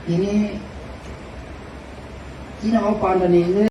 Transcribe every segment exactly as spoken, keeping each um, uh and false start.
Tini chini o pandani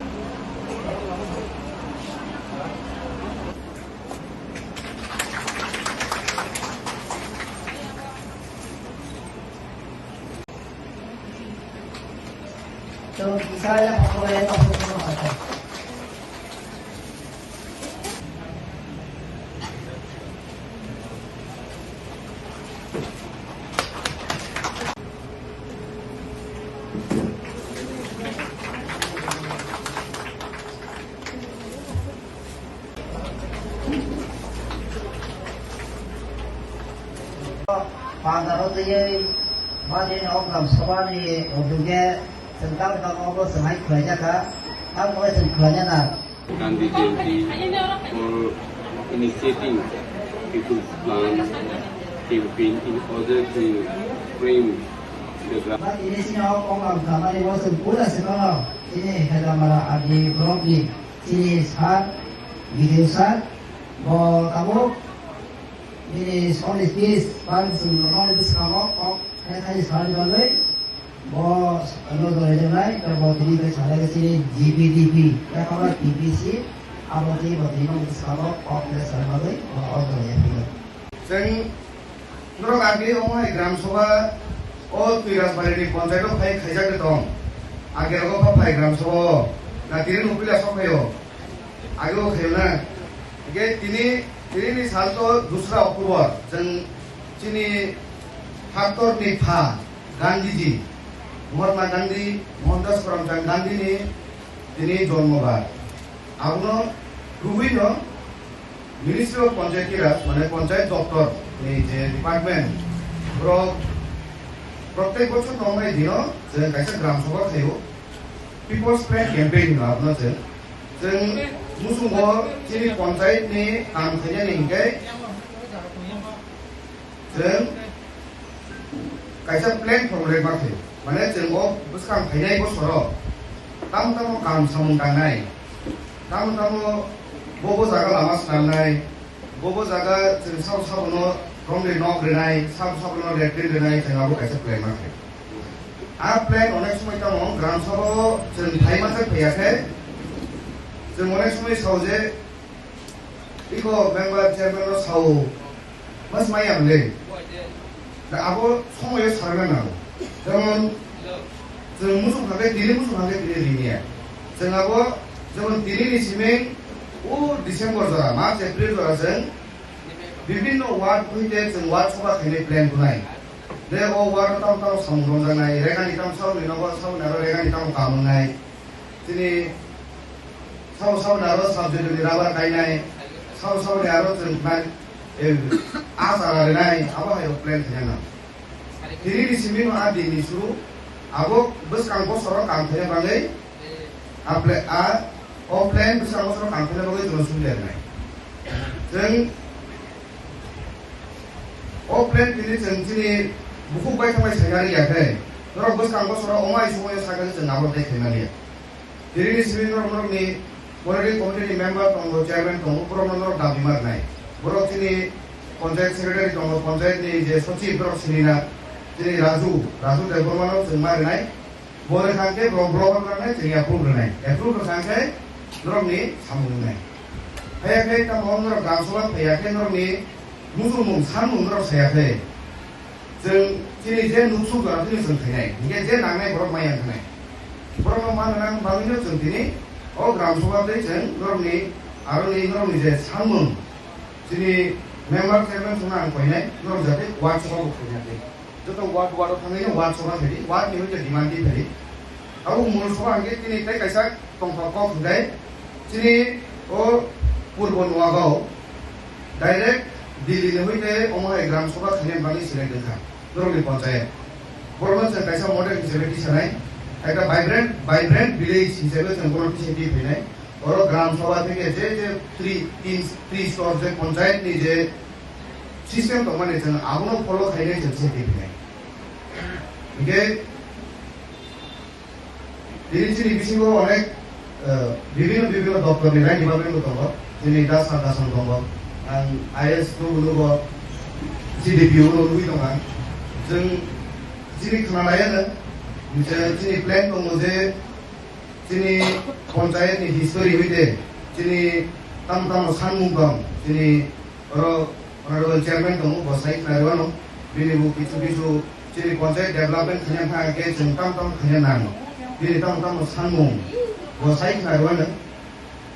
Pandaro twiwi bani o gram sabha ni uduge chwng tamo tamo bo chwng hai khlai jakha, tamo chwng khlai jana. Gandhi Jayanti for initiating People's Plan campaign in order to frame the ground. Ba tini sini o program khamani bo chwng pura se kono chini Hedamara R D block ni chini sir, B D O sir, bo tabuk nini soni fees ban chwng nokni bwskango kok khe thani sani bagwi. Bo ano doi rwnai, tei bo tini bai salai chini G P D P, tei kama T P C, abo tini bo tini bo salo kok le salai bagwi bo o doi ya phino. Chwng norok agi omo hai gram sabha o Twirajbari ni ponchayat o phai khaijak de tong. Agi rogo pha phai gram sabha o. Na tini nukpila sok phaio. Agi o khaio na. Hingke tini, tini ni sal to dusra October. Chwng chini haktor ni pha. Gandhiji, Mahatma Gandhi, Mohandas Karamchand Gandhini tini jonmo bar. Abono rwino Ministry of Panchayati Raj, mane Panchayat Doptor ni je department, borok protek bochor tongnai dino je kaisa gram sabha khaio, People's Plan Campaign hino abono je. Chwng muchungo chini panchayat ni kam khainani hingke Chwng kaisa plan formulate ma khe, mane chwng o bwskang phainai bosoro tamo tamo kam samung tangnai, tamo tamo bo bo jaga lama swnamnai, bo bo jaga chwng sabo sabono romri nok rinai, sabo sabono latrine rinai, chwng abo kaisa plan ma khe. A plan onek somoi tamo gram sabha o chwng phai ma khe phaiya khe, chwng onek somoi sao je, iko member chairman no sao, mas maya bole. Da abo somoyo sarna nango. Jemon, chwng muchung thangkhe tini, muchung thangkhe tini ringya. Chwng abo, jemon tini ni siming, o December jora, March, April jora chwng bibinno ward hoite chwng ward sabha khainai plan tunai. De o ward tam tam samung romjaknai, regani tam sauni nogo, sauni aro regani tam kamungnai. Chini sabo sabo ni aro subject ni rubber kainai, sabo sabo ni aro chwng nai, eh, a chara rinai, abo hai o plan khaina nang. Tini ni simi no a din ni suru, abo bwskang bosoro kam khaina bagwi, a pla-, a, o plan bwskang bosoro kam khaina bagwi chwng suri rinai. Chwng o plan tini chwng chini bukhuk bai thangbai saina ri ya khe, norok bwskang bosoro omo hai sumo ya sakha chwng abo tei khaina ri ya. Tini ni simi norok, norok ni monitoring committee ni member tongo, chairman tongo, borok no norok dabi ma rwnai. Borok chini panchayat secretary tongo, panchayat ni je sochib borok sini na, chini Raju, Raju Debbarma no chwng ma rwnai. Bo rwkha khe borok, borok rwkha khe chwng approve rwnai. Approve rwkha khe norok ni samung wngnai. Haiya khe tamo norok gram sabha phaiya khe norok ni muchungmung, sanmung norok saya khe. Chwng chini je nuksuk jora phano chwng khainai, hinkhe je nangnai borok maya wngkhanai. Borokno manna nang bagwino chwng tini o gram sabha tei chwng norokni aroni norokni je sanmung, chini member chairman chwngno ang koinai, norok jate ward sabha bo khaina tei. Joto ward, ward o thangwi ward sabha khaidi, ward ni hoite demand twi phaidi. Abo mul sabha hwnkhe tini tei kaisa tongthok kok hwnkhe chini o Purbo Noagaon direct Delhi ni hoite omo hai gram sabha khaina bagwi select wngkha norokni panchayat. Borokno chwng kaisa model hisabe tisanai, ekta vibrant, vibrant village hisabe chwng bono tisai twi phainai. Oro gram sabha theke je je tri, tin, tri stor je panchayat ni je system tongmani chwng abono follow khainai chwng tisai twi phainai. Hinkhe Tini chini bisingo onek, eh, bibhinno bibhinno doptor ni line department bo tongo. Chini Dasha Dasan tongo. Ang I S no nugo, C D P O no nugwi tongo ang. Chwng chini khna naiya no, Chini plan tongo je chini panchayat ni history hoite chini tamo tamo sanmung tong, chini oro honorable chairman tongo, bo sai khnarwano, bini bo kichu kichu chini panchayat development khaina thang khe chwng tamo tamo khaina nang, bini tamo tamo sanmung bo sai khnarwano.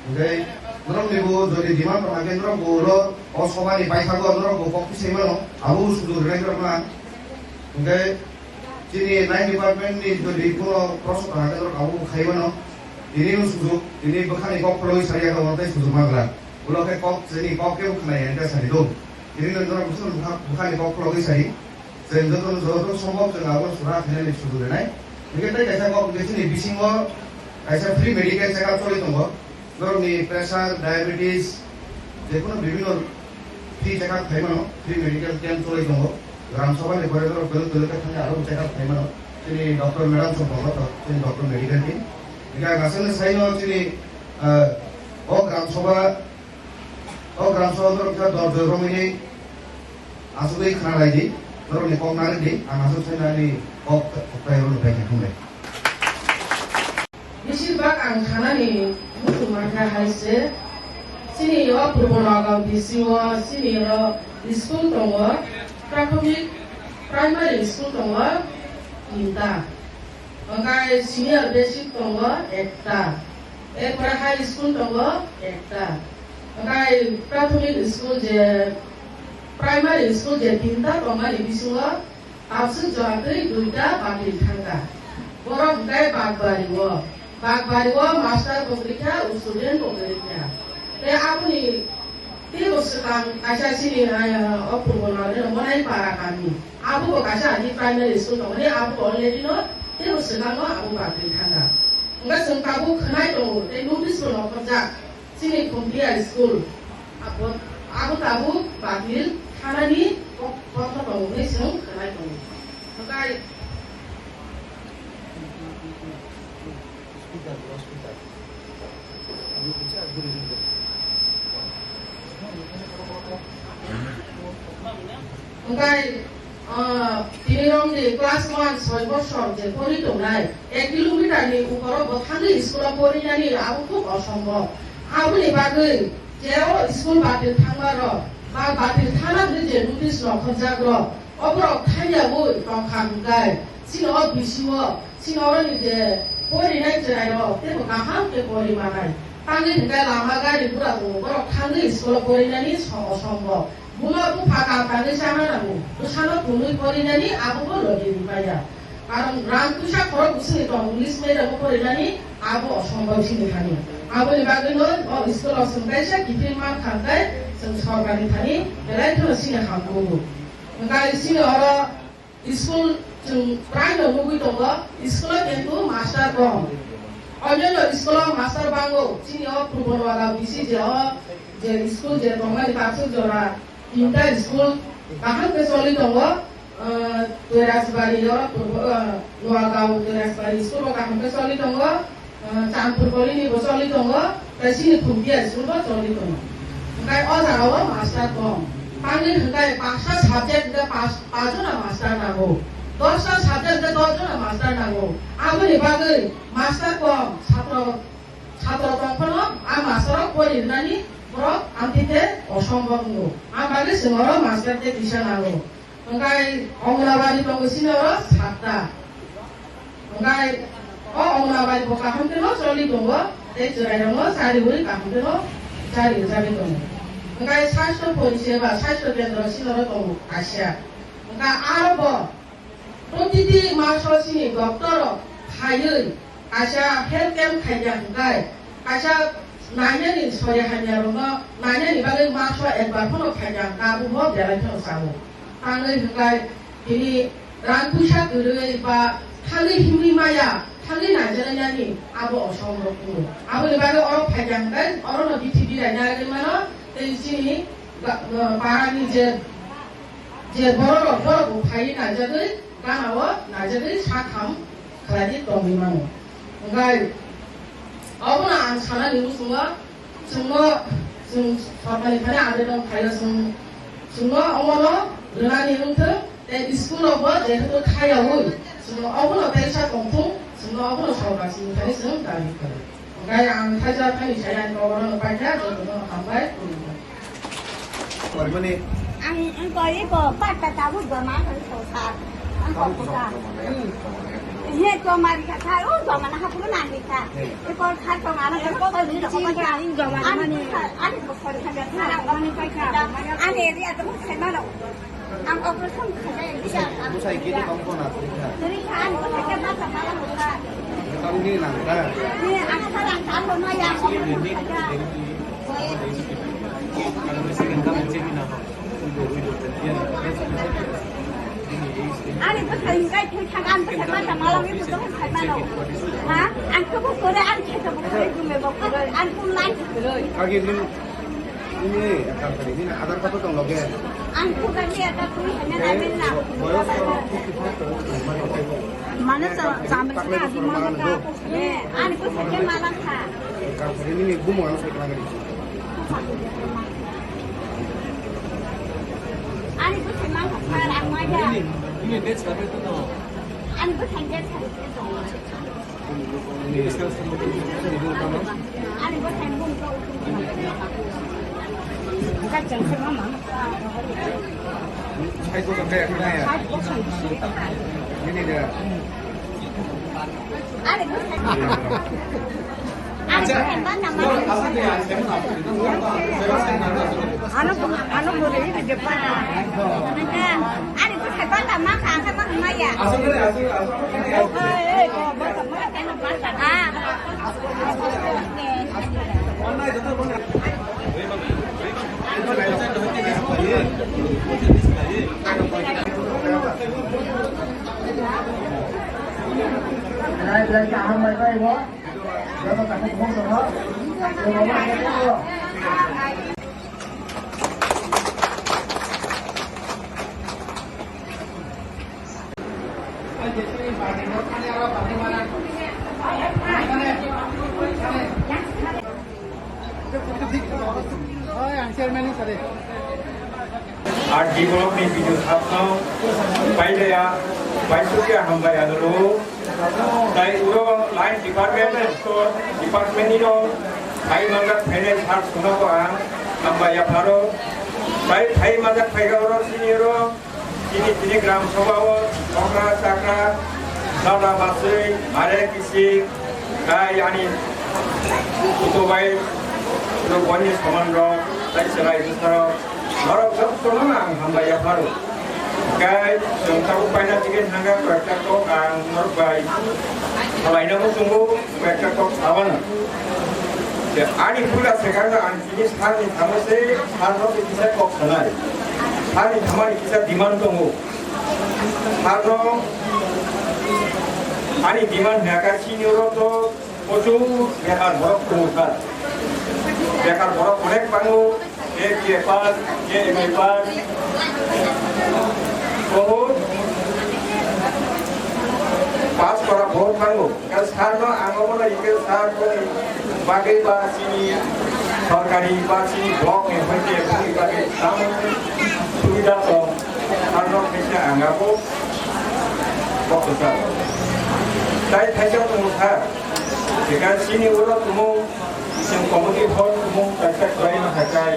Hingke norok ni bo jodi demand tong khe norok bo oro o sobha ni paithago norok bo kok tisai mano, abo bo sudu rwnai norok na. Hingke chini nine department ni jodi kono prosok tong khe norok abo bo khai mano. Tini bo sudu, tini bwkhani kok pholoi sari ya khe tei sudu mangra. Ulo khe kok chini kok kebo khnai ya khe sari do. Tini norok bwkhani kok phologwi sari. Chwng joto, joto sombhob chwng abo sura khainani sudu rwnai. Hingke tei kaisa kok hingke chini bisingo kaisa free medical check up choli tongo. Norokni pressure, diabetes, jekunu bibhinno free check up khaimano, free medical camp choli tongo. Gram sabha ni pore norok belok belok khe thangwi aro check up khaimano. Chini doctor madam song tongo, chini doctor medical team. Hingke ang aswkno saino chini, ah, o gram sabha O gram sabha norok khe dol dol romwi asugwi khna lai di, norokni kok narwk di, ang aswk sai nani kok kok tai rwno bai khe thung lai. Besibak ang khanani muchung mankha hai se, chini o Purbo Nagaon bisingo chini o school tongo, prathomik, primary school tongo tinta. Hwnkhe senior basic tongo ekta, erpore high school tongo ekta. Hwnkhe prathomik school je, primary school je tinta tongmani bisingo tabswk jora twi duita batil thangkha. Borok hwnkhe Bakbari-o, Bakbari-o master bo kwrwikha, student bo kwrwikha. Tei aboni teibo swkang kaisa chini, ah, o Purbo Nagaon ni Monai Para kami. Abo bo kaisa ani primary school tongmani, abo bo already no teibo swkango abo batil thangkha. Hwnkhe chwng tabuk khwnai tongo, tei notice bo nokhorjak chini Khumtia school. Abo, abo tabuk batil thanani kok-, kokno tongo hwnwi chwng khwnai tongo. Hwnkhe Hwnkhe, ah, tini romni class one soi bosor je pori tongnai, ek kilometer ni ukoro bo thangwi school o porinani abo khub osombo. Aboni bagwi je o school batil thangma rok ba batil thana hwnwi je notice rok khorjak rok, oborok thangya bo tongkha hwnkhe chini o bisio Chini oroni je porinai chwrairok teibo kaham khe pori manai. Tangwi hwnkhe lama gari gura tongo, borok thangwi school o porinani so-, osombo. Buno bupha kam tangwi chana nango, bwsano tumwi porinani abobo logi rwmaya. Karon rang puisa khorok bwswngni tong English medium o porinani abo osombo chini thani. Aboni bagwino o school o chwng kaisa kiphil mankha hwnkhe chwng sorkarni thani belai kheno chini hamkugo. Hwnkhe chini oro School chwng praino nugwi tongo, school-o kintu master kom. Onyono school-o master bango, chini o Purbo Noaga B C J o je school je tongmani tabswk jora tinta school kaham khe choli tongo, ah, Toirasbari o Purbo, ah, Noagao Toirasbari school bo kaham khe choli tongo. Ah, Champur Colony bo choli tongo, tei chini Khumtia school bo choli tongo. Hwnkhe o jaga o master kom. Tamni hwnkhe pasta subject hwnkhe pas, pas jona master nango. Dosta subject hwnkhe dos jona master nango. Aboni bagwi master kom, satro, satro tong phano a master o pori rwnani borok amtwi khe osombo wngo. Am bagwi chwng oro master tei kisa nango. Hwnkhe Anganwadi tongo chini oro satta. Hwnkhe o Anganwadi bo kaham kheno choli tongo, tei chwrairokno chariwi kaham kheno chari rwjagwi tongo. Hwnkhe sastho poriseba, sastho kendro chini oro tongo kaisa. Hwnkhe aro bo protiti maso chini doctor rok phaiwi kaisa health camp khaikha hwnkhe, kaisa nainani sori hamya rokno nainani bagwi maso ekbar phano khaikha hwnkhe, abo bo belai kheno chao. Tangwi hwnkhe tini rang puisa kwrwi ba thangwi himwi maya, thangwi naijaknai nani abo osomrok tongo. Aboni bagwi oro phaikha hwnkhe orono bithi birai narwgwi mano, tei chini ga-, parani je, je bororok, borok bo phaiwi naijagwi gana-o naijagwi sakham khlaiwi tongwi mano. Hwnkhe obono ang sanani muchungo, chwngno, chwng sorkarni thani abedon khaio, chwng, chwngno omono rwnani wngthwng, tei school-o bo jehetu khayaui, Chwng obono teisa tongthung, chwngno obono sorkar chini thani chwng dabi khlai. Hwnkhe ang thaisa thani sai ang koborno paikha, jotono hambai, khulumbai. Ang, ang koi ko patta tabuk joma kari so sar. Ang koi ko sar. Hmm. He joma ri kha sar, o joma na hapuru nang ri kha. He. E koi kha joma na ko ko ri ko kha. Ani kha, ani ko kha kha. Ani ri ato mo khai ma ro. Ang operation khaijak, bisa. Bwsai khe tong kona kwrwikha. Kwrwikha, ang bwsai khe basa mala mukha. Tamo nini nang kha? Ni ang sa rang tamo maya. Ani bwsai ni kai thwi thang, ang bwsai basa mala ni bwsai khai mano. Ha? Ang khe bo kore, ang khe bo kore, gume bo kore, ang kun lai kore. Agi nung Ini, eh, kam tadi ini Aadhaar card tong loge. Ang bukan dia, tapi hanya lain lah. Boyos ko fifty five to mana sa sampai sekarang di mana ka? Eh, ang ko sakit malam ka. Kam tadi ini bumo ang sakit lagi. Ang ko sakit malam ka, ang maya. Ini, ini date sampai itu tuh. Ang ko sakit sakit. Ano, ano mo rin, di ba? Ano, ano mo rin, di ba? Ang chairman ni sare. Ar D block ni video sabno pailaya, paisukya hambai ano. Tai uro line department, department ni no, phai manjak phainai sir suno ko ang, hambai yapharo. Tai phai manjak phaiga oro sini oro, sini sini gram sabha o, okra chakra, dada basui, mare kisi, tai ani kutubai, uro boni saman rok, tai selai bwsarok, norok jotono ang hambai yapharo. Kai, chwng tabuk paina chikhe thangkha, koyekta kok ang norok bai salaina muchungo, koyekta kok sabana. Je ani puila sekarno ang chini sir ni thangwi se, sir no se kisa kok sanai. Sir ni thamani kisa demand tongo. Sir no ani demand hwnka chini oro to Prochur bekar borok tongo sir. Bekar borok onek bango, A B A pass, A M A pass. Bohut pass kora bohut bango. Sir no ang obono rikhe sir boni bagwi ba chini sorkari ba chini block ni hoite boni bagwi tamo subida tong. Sir no khaisa ang abo kok sir. Tai khaisa tongo sir. Jega chini oro tumung, chwng committee hall tumung kaisa khlai ma hai kai.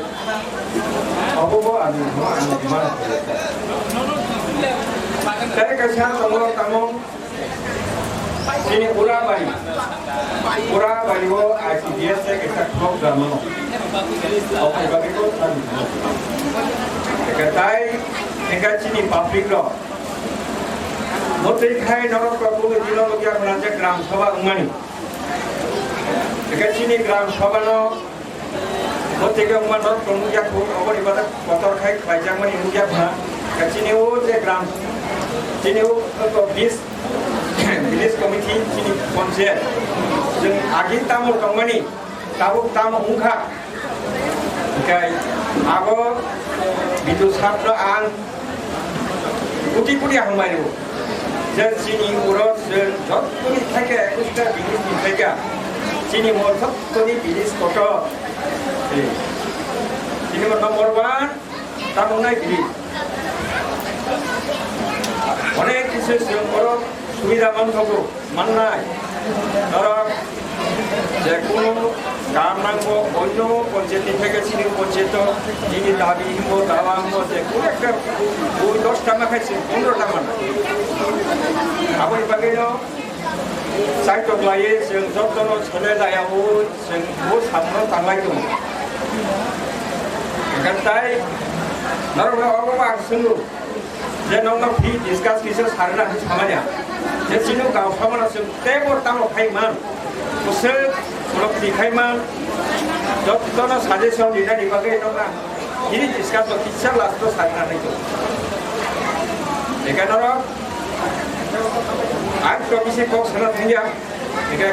Obo bo ani, bo ani demand. Tei kaisa tongo tamo, chini Urabari. Urabari o I C D S se kaisa program no. Obo bagwi bo ani. Tei, tei chini public rok. Bo tei khai norok rok bo tino logia khna je gram sabha wngmani. Hingke chini gram sabha no, o teke wngma norok tong nukya kho, oboni badak kotor khai khlaijakmani nukya khna. Hingke chini o je gram, chini o, o, o, bis, village committee, chini panchayat. Chwng agi tamo tongmani, tabuk tamo wngkha. Hingke abo Bidu sir no ang Kuti kuti hambai rwo. Je chini uro je jottoni thaike ekusta bini thaike. Chini mo jottoni bini kotor. Eh. Chini mo number one, tamungnai bini. Onek kisu chwng oro Subida manthogo, mannai. Norok je kunu kam nangbo, onno panchayat ni theke chini panchayat o nini dabi himbo, dawa himbo, je kunu ekta bui dosta ma khai chini pondro ta mana. Aboni bagwi no saitok laiye chwng jotono sole laiyaui chwng bo samno tanglai tongo. Hwnkhe tai norokno obo ang swngo. Je nokno free discuss kisa sarina hinwi samani ang. Je chini kau samano chwng teibo tamo khai man. Kusuk, khulok ti khai man. Jotono suggestion rinani bagwi nokna. Free discuss o kisa last o sarina hinwi. Ekha norok, ang to bisi kok sana thangya. Hingke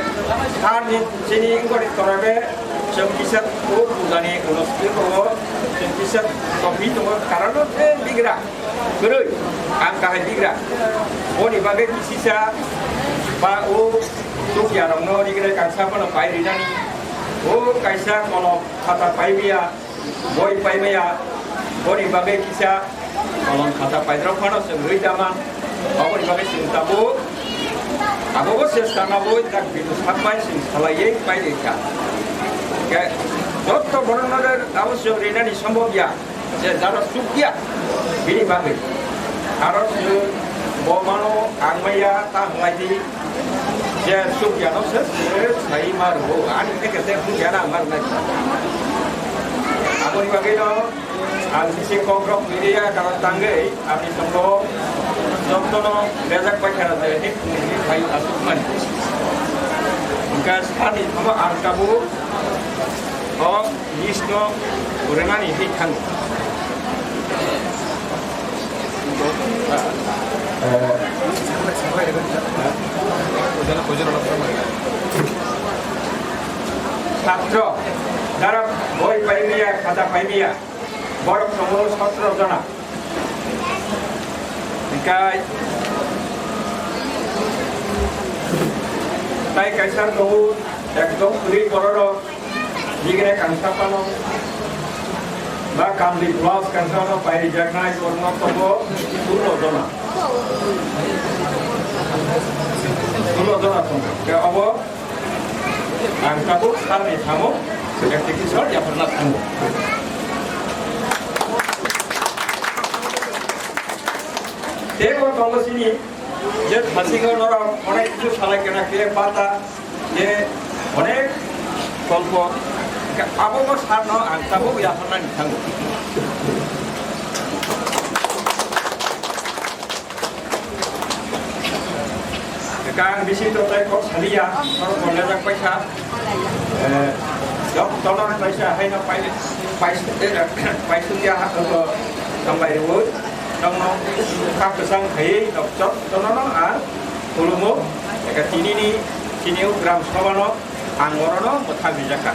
sani chini wngkori torabe chwng kisa o pujani ulo sike tongo, chwng kisa tophi tongo, karon o khe bigra kwrwi, ang kahai bigra. Boni bagwi kisisa ba o chukya rokno rigre kangsa phano pai rinani, o kaisa kolom khata pai biya. Boi paimaya, boni bagwi kisa kolom khata paidrok phano chwng rwi tama, aboni bagwi chwng tabuk, abobo chesta nabui tak bidu sakbai chwng salaiwi pairikha. Khe jotto borokno abo chwng rinani sombobya, je jaro chukya, bini bagwi. Aro chwng bo mano ang maya ta hwnlai di. Je sukya no se se sai maru, ani theke se sukya na maru nai. Aboni bagwi no ang sisi kok rok media karon tangwi ani songko jotono rejak pai khara je hik ni hai asuk man. Hingke sani thamo ang tabuk o list no rwnani hik thango. Satro, jara boi paimaya, khata paimaya, borok tongo sotro jona. Hikai, tai kaisa tongo, ekdom kwrwi bororok. Bigre kangsa phano ba kamli plus kangsa phano pairijaknai borno tongo sulo jona. Sulo jona tongo. Khe obo ang tabuk salni thango, ekti kisor yapharna thango. Tei bo tongo sini, je thasingo norok onek kisu salai kena khe bata, je onek kolpo, abo bo sarno ang tabuk yapharnani thango. Kang bisi to tai kok saliya, norok bo lejak paisa. Eh, jok tolong paisa, haino pai, pai, eh, paisukya ha, to, tambai rwo, tongno, kak kesang hai, jok, jok, tolong, ah, khulumo, eka tini ni, tini o gram sabha no, ang orono, motha bijaka.